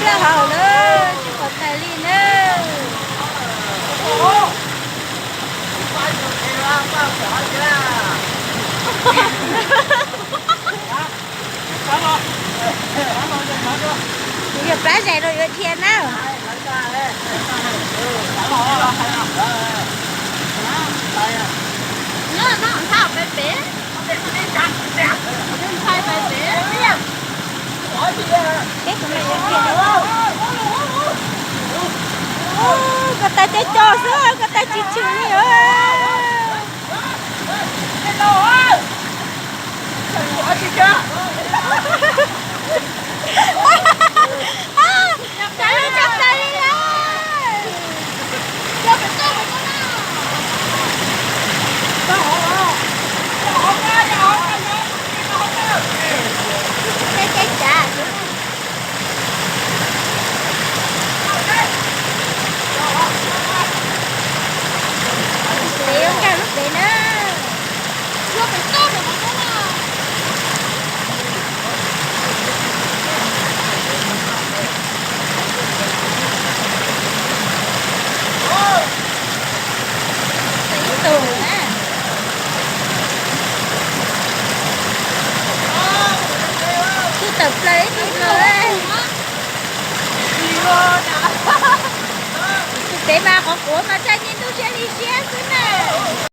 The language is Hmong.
Plaub hau na, tsis pom tais li na. Yog plab zais rau yuav dhia na. Peb kuv mam yuav dhia. Koj tais coj coj xwb, koj tais tsis tshwm li os. Tsis tshwm li lawm. Peb caij cav. Peb yuav nkag lub pem na. Ib tug na. Tub tawm plaws ib tug no. Tus pem mas qhov quav mas txhaj nyiaj ntuj siab li siab xwb na.